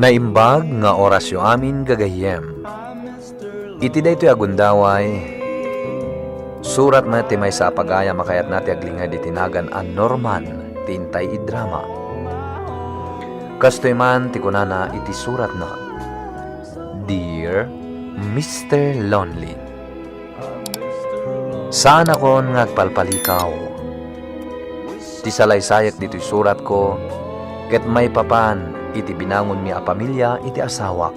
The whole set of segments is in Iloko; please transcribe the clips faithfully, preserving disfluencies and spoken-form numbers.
Naimbag nga orasyo amin, gagayyem. Iti daytoy a gundaway, surat met ti maysa a pagayam a kayatna ti aglinged iti nagan a Norman ti intay idrama. Kastoy man ti kunana iti suratna, "Dear Mister Lonely, saanakon nga agpalpalikaw. Ti salaysayek ditoy suratko ket maipapan iti binangonmi a pamilia iti asawak.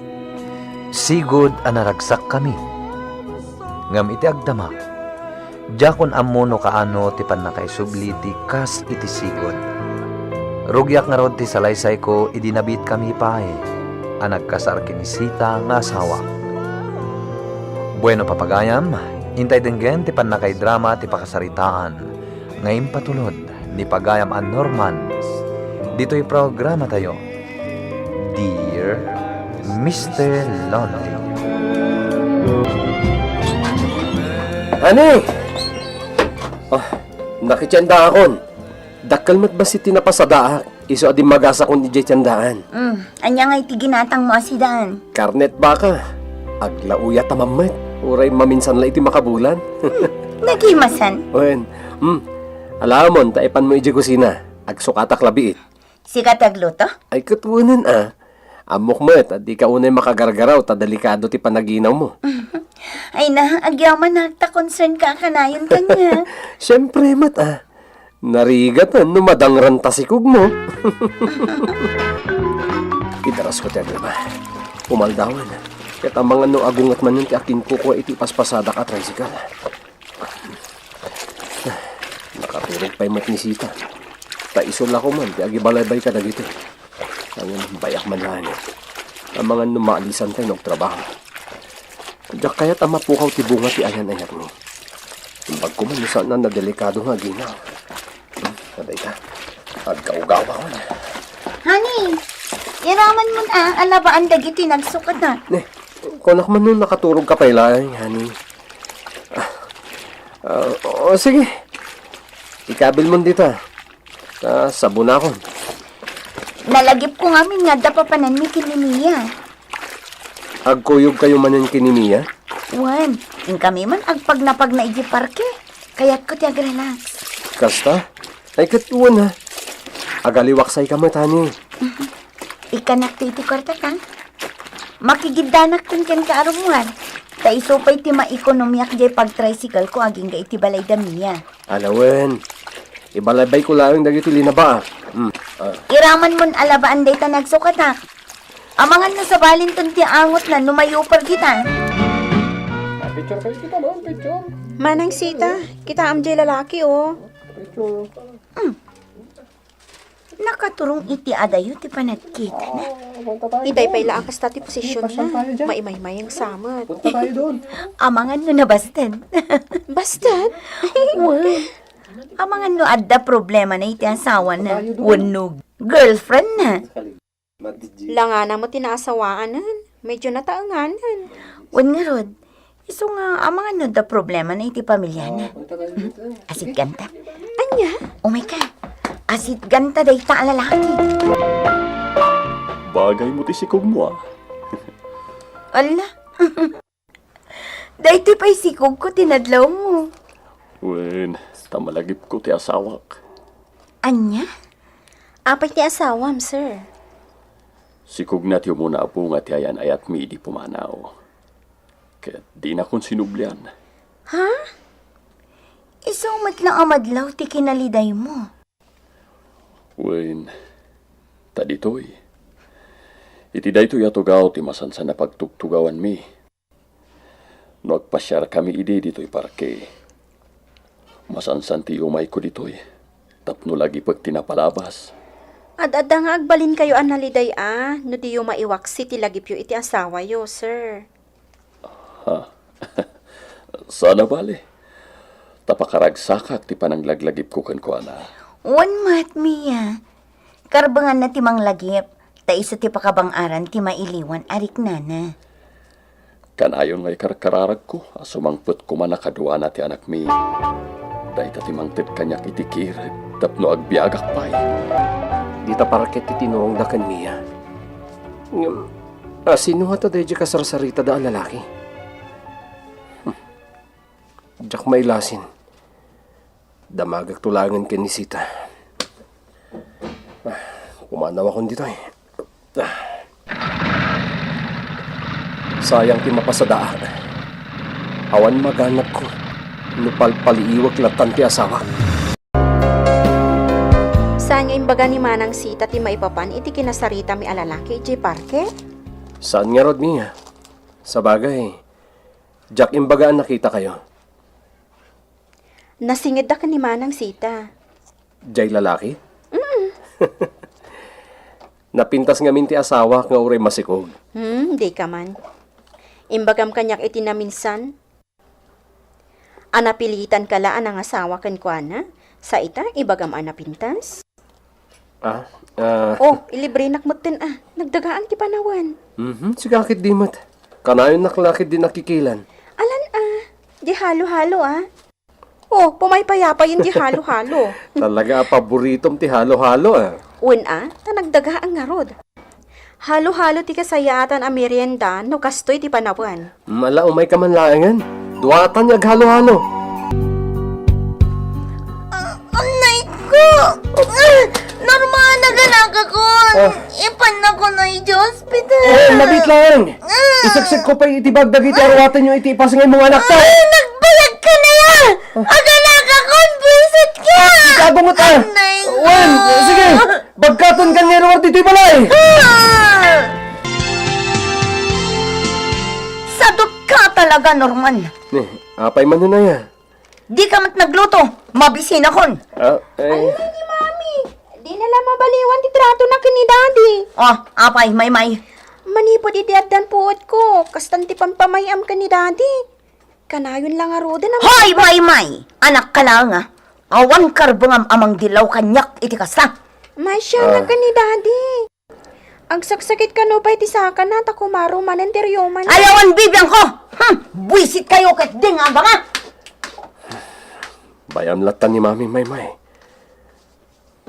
Sigud a naragsakkami. Ngem iti agdama, diakon ammo no kaano ti pannakaisubli ti kas iti sigud. Rugiak ngarud ti salaysayko idi nabiitkami pay a nagkasar ken ni Sita nga asawak." Bueno, papagayam, intay denggen ti pannakaidrama ti pakasaritaan nga impatulod ni pagayam a Norman ditoy programatayo, Dear Mister Lonely. Honey! Ah, nakitiendaakon. Dakkel met bassit ti napasadaak, isu a dimmagasakon idiay tiendaan. Mm, ania ngay ti ginatangmo a sidan? Karnet baka. Aglauyat a mammet. Uray maminsan la iti makabulan. Nagimasan? Wen. Hmm. Alamon, ta ipanmo idiay kusina. Agsukatak labiit. Sika ti agluto? Ay, ket wenen a. Ammok met a dika unay makagargaraw ta delikado ti panaginawmo. Ay na, agyamanak ta concern ka a kanayon kaniak. Siempre met a. Narigat no madangran ta sikogmo. Idarasko ti agrama. Umaldawen. Ket amangan no agunget manen ti akinkukua iti paspasadak a tricycle. Nakaturog pay met ni Sita. Ta isu la koma ti agibalaybay kadagiti. Ngem bayak man laeng. Amangan no maalisan pay no agtrabaho. Diak kayat a mapukaw ti bunga ti ayan-ayatmi. Imbag koma no saan a nadelikado nga aginaw. Adayta, agkaugaw ako na. Honey, iraman mo na a labaan dagiti nagsukat na. Ne, kunak man no nakaturog ka pay laeng, honey. Ah, ah, o, sige. Ikabil mo dita. Ta sabonakon. Nalagipko ngamin nga adda papananmi ken ni Mia. Agkuyogkayo manen ken ni Mia? Wen, inkami man agpagnapagna idiay parke. Kayatko ti agrelax. Kasta? Ay, ket wen a. Agaliwaksayka met, honey. Ikkannak ti iti kuartata. Makigiddanak kenka a rummuar. Ta isu pay ti maikonomiak diay pagtricycle ko agingga iti balay da Mia. Ala wen. Ibalaybayko laeng dagiti linabaak. Hmm. Ah. Iraman mon a labaan dayta nagsukatak. Amangan no sabalinton ti angotna no mayupor kita. Ah, picture kayo kita, ma'am, picture. Manang Sita, kitaem diay lalaki, o. Picture. Hmm. Nakaturong iti adayo ti panagkitana. Ah, punta tayo doon. Itay pay la a kasta ti posisyon na. Pasyal tayo dyan. Maimaymayang samet. Punta tayo doon. Amangan no nabasted. Basted? Well, amangan no adda problema na iti asawa na. Punta tayo doon. Wenno girlfriend na. Langana mo ti naasawaanan. Medyo nataenganan. Wen ngarud, isu nga amangan no adda problema na iti pamiliana. Asidganta. Ania? Umay ka. Asidganta dayta a lalaki. Bagay mo ti sikog mo, ah. Ala. Daytoy pay sikogko ti nadlawmo. Wen, ta malagipko ti asawak. Ania? Apay ti asawam, sir? Sikogna ti umuna a bunga ti ayan-ayatmi idi pumanaw. Ket dinakon sinublian. Ha? Isu met la a madlaw ti kinalidaymo. Wen, ta ditoy. Iti daytoy a tugaw ti masansan a pagtugtugawanmi. No agpasiarkami idi ditoy parke, masansan ti yumayko ditoy tapno lagipek ti napalabas. Ad-adda nga agbalinkayo a naliday a no diyo maiwaksi ti lagipyo iti asawayo, sir. Ha? Saan a bale. Ta pakaragsakak ti pananglaglagipko kenkuana. Wen met, Mia. Karbenganna ti manglagip, ta isu ti pakabang-aran ti mailiwan a riknana. Kanayon nga ikarkararagko a sumangpet koma a kaduana ti anakmi. Dayta ti mangted kaniak iti kirek tapno agbiagak pay. Dita parket ti tinurongda ken Mia. Ngem, asino ngata daydi kasarsaritada a lalaki? Hmm. Diak mailasin. Damagakto laengen ken ni Sita. Ah, pumanawakon ditoy. Ah. Sayang ti mapasadaak. Awan maganabko no palpaliiwek lattan ti asawak. Saan nga imbaga ni Manang Sita ti maipapan iti kinasaritami a lalaki idiay parke? Saan ngarud, Mia. Sabagay, diak imbaga a nakitakayo. Nasingedda ken ni Manang Sita. Jay lalaki? Mm. Napintas ngamin ti asawak nga uray masikog. Hmm, dika man. Imbagam kaniak iti naminsan a napilitanka la a nangasawa kenkuana, sa ita, ibagam a napintas? Ah, ah. Oh, ilibrenak metten a. Nagdagaan ti panawen. Mhm, sika ketdi met. Kanayonnak la ketdi nakikilan. Alan a, di halo-halo a. Oh, pumaypayapayen di halo-halo. Talaga a paboritom ti halo-halo a. Wen a, ta nagdagaan ngarud. Halo-halo ti kasayaatan a merienda no kastoy ti panawen. Mala, umayka man laengen. Duatan nga aghalo-halo. Ah, anay ko! Ah, Norman, agalakakon! Oh. Ipannakon iti ospital! Oh, mabit laeng! Ah. Iseksek ko pay iti bag dagiti aruatenyo iti ipasngay mo nga anakta! Ah, nagbalag ka na ya! Ah. Agalakakon! Buisit ka! Ikaw bungot, ah! Anay ko! Wen, sige! Bagkaton kan nga ruar ditoy balay! Ah! Sadot ka talaga, Norman. Ni, apay man nunaya? Di ka met nagluto. Mabisinakon. Ah, eh. Ala ni Mami. Di na la mabaliwan ti tratona ken ni Daddy. Oh, apay, Maymay? Manipud idi addan puotko, kastan ti pampamay-am ken ni Daddy. Kanayon la ngaruden a Hoy, Maymay! Anak ka laeng, ah. Awan karbengam a mangdillaw kaniak iti kasta. Maisyanak Ah. ken ni Daddy. Agsaksakit kano pay ti sakana ta kumaro manen ti riyumana. Ay, awan bibiangko! Hmm, buisit kayo ketdi nga abanga! Bayam latta ni Mami, Maymay.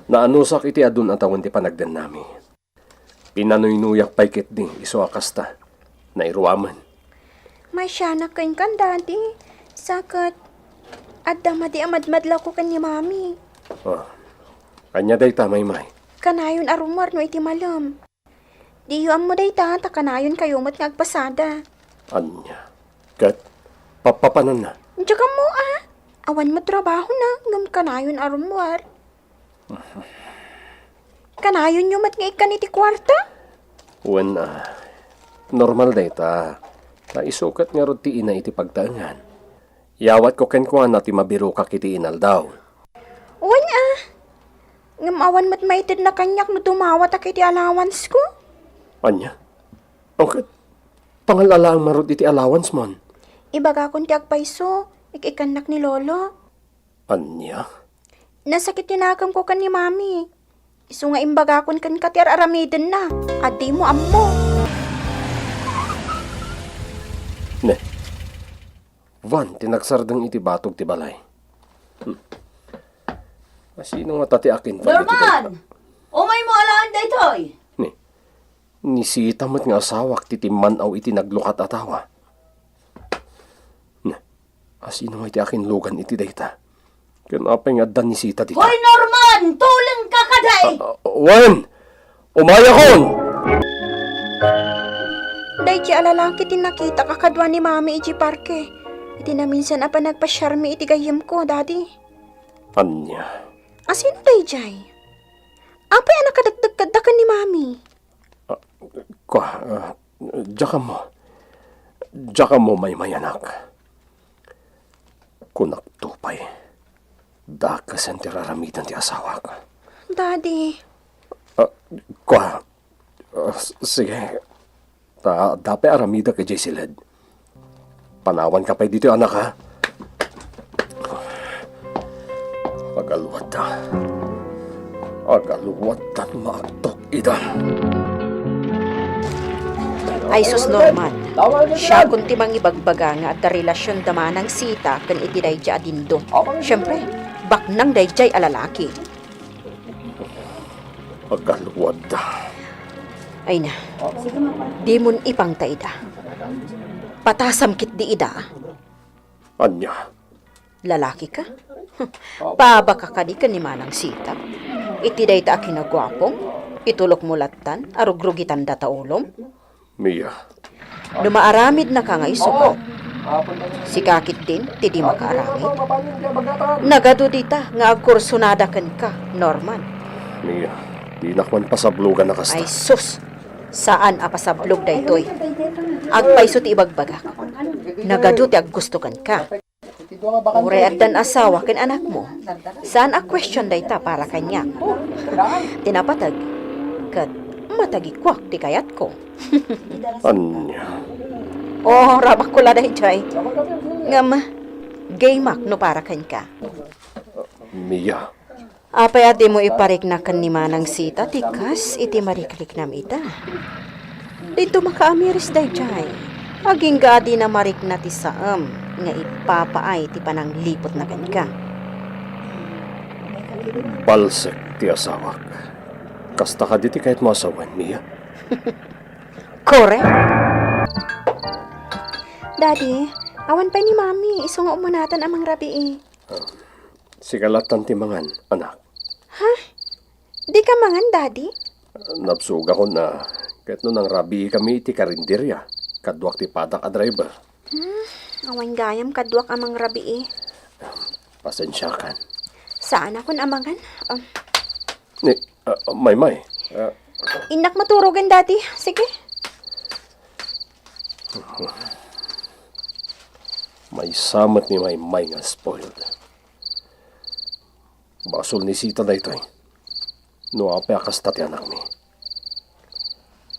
Naanusak iti adun a tawen ti panagdennami. Pinanuynuyak pay ketdi isu a kasta. Nairuamen. Maisyanak kenka, Daddy. Sa ket, adda madi a madmadlawko ken ni Mami. Oh. Ania dayta, Maymay? Kanayon a rummuar no iti malem. Diyo ammo dayta, ta kanayonkayo met nga agpasada. Ania? Ket, papapananna? Diak ammo, a. Awan met trabahona, ngem kanayon a rummuar. Kanayonyo met nga ikkan iti kuarta? Wen, a. Normal dayta. Ta isu ket ngarud ti ina iti pagtaengan. Yawatko kenkuana ti mabirokak iti inaldaw. Wen, a. Ngem awan met maitedna kaniak no dumawatak iti allowance-ko. Ania? Ket, pangal-alaang ngarud iti allowance-mon? Ibagakon ti agpayso, ik-ikkannak ni Lolo. Ania? Nasakit ti nakemko ken ni Mami. Isu nga imbagakon kenka ti ar-aramidenna, a dimo ammo. Ne. Van ti nagsardeng iti batog ti balay. Hmm. Asino ngata ti akin Norman! Umaymo alaen daytoy! Ni, ni Sita met nga asawak ti timman-aw iti naglukat a tawa. Ne, asino nga iti akin lugan iti dayta? Ken apay nga adda ni Sita dita? Hoy, Norman! Tulengka kadi! Ah, ah, wen! Umayakon! Daydi a lalaki ti nakitak a kadua ni Mami idiay parke. Iti naminsan a panagpasiarmi iti gayyemko, Daddy. Ania? Asino daydiay? Apay a nakadakdakdakkel ni Mami? Ah, kua, ah, diak ammo. Diak ammo, Maymay, anak. Kunakto pay, dakes ti ar-aramiden ti asawak. Daddy. Ah, kua, ah, s-, sige. Ta, adda pay aramidek idiay siled. Panawanka pay ditoy, anak, ha? Agaluadda. Agaluadda no maagtok ida. Ay sus, Norman. Siakon ti mangibagbaga nga adda relasionda Manang Sita ken iti daydiay a Dindo. Siempre, baknang daydiay a lalaki. Agaluadda. Ay na, dimon ipangta ida. Patasam ketdi ida. Ania? Lalakika? Pabaka kadi ken ni Manang Sita? Iti dayta a kinaguapom, itulokmo lattan a rugrugitanda ta ulom? Mia. No maaramidnaka nga isu met, sika ketdin ti di makaaramid. Nagadu dita nga agkursunada kenka, Norman. Mia, dinak man pasablogan a kasta. Ay sus! Saan a pasablog daytoy. Agpayso ti ibagbagak. Nagadu ti aggusto kenka. Uray addan asawa ken anakmo, saan a question dayta para kaniak. Ti napateg, ket matagikuak ti kayatko. Ania? Oh, rabakko la dayjay. Ngem, gameak no para kenka. Mia. Apay a dimo iparikna ken ni Manang Sita ti kas iti marikriknam ita? Dinto makaamiris dayjay. Agingga a dina marikna ti saem nga ipapaay ti panangliputna kenka. Balsek ti asawak. Kasta kadi ti kayatmo a sawen, Mia? Korek. Daddy, awan pay ni Mami, isu nga umunatan a mangrabii. Ah, sika lattan ti mangan, anak. Ha? Dika mangan, Daddy? Nabsuogakon a ket no nangrabiikami iti karinderia, kaduak ti padak a driver. Hmm, awan gayam kaduak a mangrabii. Pasensiakan. Saanakon a mangan? Um, Ni, ah, Maymay, ah. Innak maturogen, Daddy. Sige. Maysa met ni Maymay nga spoiled. Basol ni Sita daytoy. No apay a kasta ti anakmi.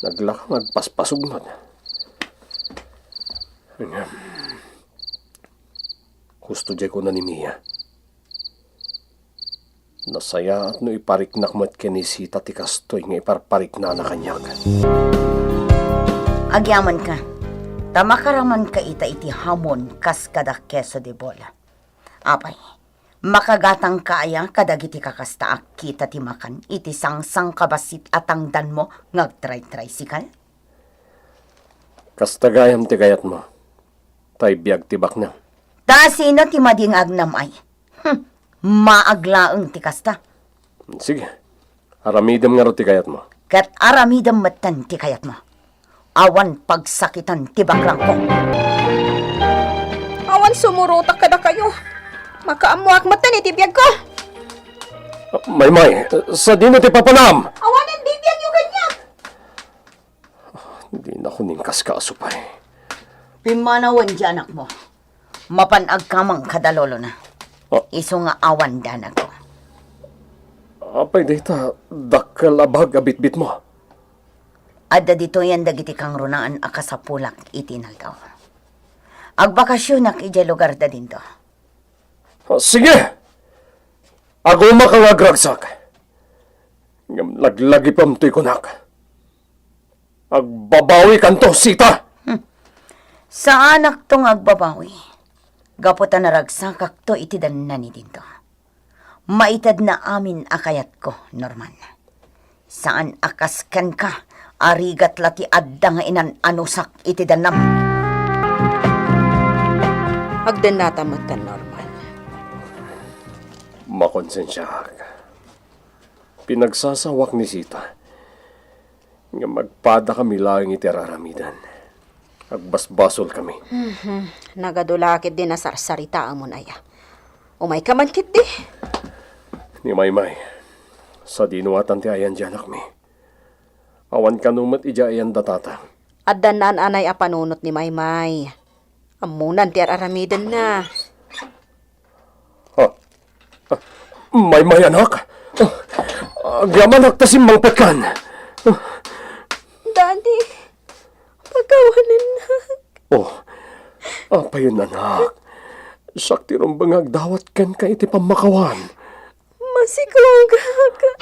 Naglaka nga agpaspasog met. Ngem, husto diay kuna ni Mia. Nasayaat no ipariknak met ken ni Sita ti kastoy nga iparpariknana kaniak. Agyamankon, ta makaramanka ita iti hamon kas kada queso de bola. Apay, makagatangka aya kadagiti kakasta a kita ti makan iti sangsangkabassit a tangdanmo nga agtray-tricycle? Kasta gayam ti kayatmo. Tay biag ti baknang. Ta sino ti madi nga agnam-ay? Hmm, maag laeng ti kasta. Sige, aramidem ngarud ti kayatmo. Ket aramidem metten ti kayatmo. Awan pagsakitan ti baklangko. Awan sumurotak kadakayo. Makaammoak metten iti biagko. Maymay, sadino ti papanam? Awanen di biagyo kaniak. Dinakon inkaskaso pay. Pimmanawen ti anakmo. Mapan agkamang kada lolona. Ah. Isu nga awan danagko. Apay dayta dakkel a bag a bitbitmo? Adda ditoyen dagiti kangrunaan a kasapulak iti inaldaw. Agbakasionak idiay lugarda dinto. Ah, sige! Agumak nga agragsak. Ngem laglagipem toy kunak. Agbabawikanto, Sita! Hmm. Saanakto nga agbabawi. Gapu ta naragsakakto iti dannani dinto. Maitedna amin a kayatko, Norman. Saan a kas kenka, a rigat la ti adda nga inan-anusak iti dannam. Agdennata metten, Norman. Makonsensiaak. Pinagsasawak ni Sita. Ngem agpadakami laeng iti ar-aramiden. Agbasbasolkami. Mhm. Nagadu la ketdi nasarsaritaamon aya. Umayka man ketdi. Ni Maymay, sadino atan ti ayan ti anakmi? Awan kano met idiay ayan da tata. Adda naan-anay a panunot ni Maymay. Ammonan ti ar-aramidenna. Ha? Maymay, anak? Agyamanak ta simmangpetkan. Daddy, pakawanennak. Oh, apayen, anak? Siak ti rumbeng nga agdawat kenka iti pammakawan. Masikogak.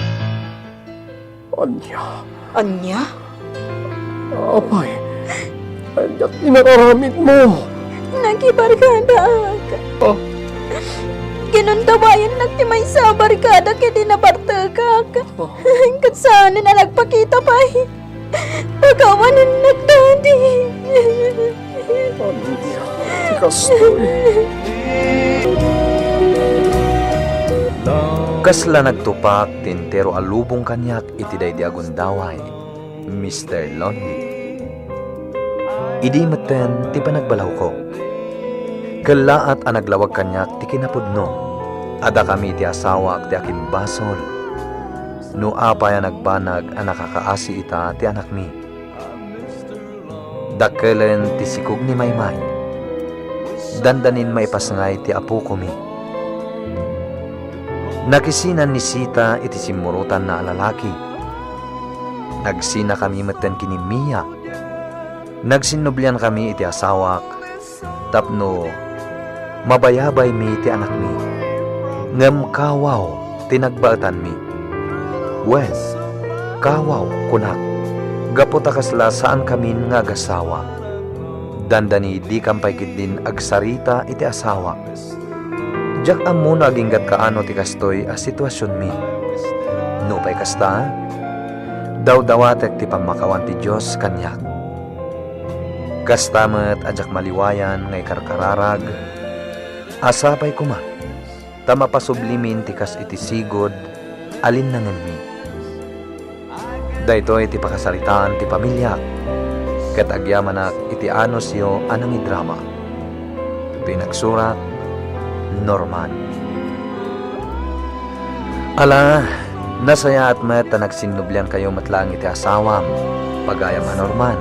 Ania? Ania? Apay, ania ti inaramidmo? Nakibarkadaak. Ah. Kinundawayannak ti maysa a barkadak idi nabartekak. Ah. Ket saanen a nagpakita pay. Pakawanennak, Daddy. Ania ti kastoy? Kasla nagtupak ti entero a lubong kaniak iti daydi a gundaway, Mister Lonely. Idi metten ti panagbalawko. Kellaat a naglawag kaniak ti kinapudno. Adda kami ti asawak ti akimbasol. No apay a nagbanag a nakakaasi ita ti anakmi. Dakkelen ti sikog ni Maymay. Dandanin maipasngay ti apokomi. Nakisinan ni Sita iti simmurotanna a lalaki. Nagsinakami metten ken ni Mia. Nagsinnubliankami iti asawak tapno mabayabaymi ti anakmi. Ngem kawaw ti nagbaetanmi. Wen, kawaw, kunak, gapu ta kasla saankamin nga agasawa. Dandani dikam pay ketdin agsarita iti asawak. Diak ammo no aginggat kaano ti kastoy a situasionmi. Nupay kasta, dawdawatek ti pammakawan ti Dios kaniak. Kasta met a diak maliwayan nga ikarkararag, a sapay koma ta mapasublimin ti kas iti sigud a linnangenmi. Daytoy ti pakasaritaan ti pamiliak, ket agyamanak iti anusyo a nangidrama. Pinagsurat, Norman. Ala, nasayaat met ta nagsinnubliankayo met laeng iti asawam, pagayam a Norman.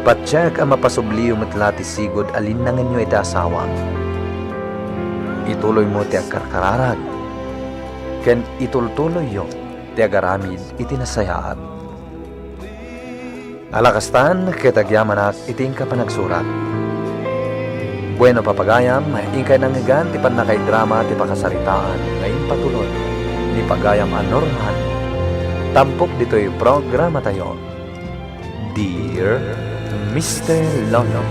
Patiek a mapasubliyo met la ti sigud a linnangenyo iti asawam. Ituloymo ti agkarkararag, ken itultuloyyo ti agaramid iti nasayaat. Ala kastan, ket agyamanak iti inka panagsurat. Bueno, papagayam, inkay nangngegan ti pannakaidrama ti pakasaritaan nga impatulod ni pagayam a Norman tampok ditoy programatayo, Dear Mister Lolo.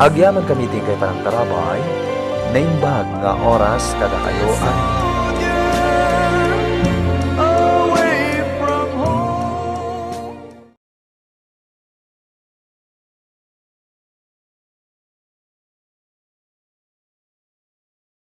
Agyamankami iti inkay panangtarabay, naimbag nga oras kadakayo a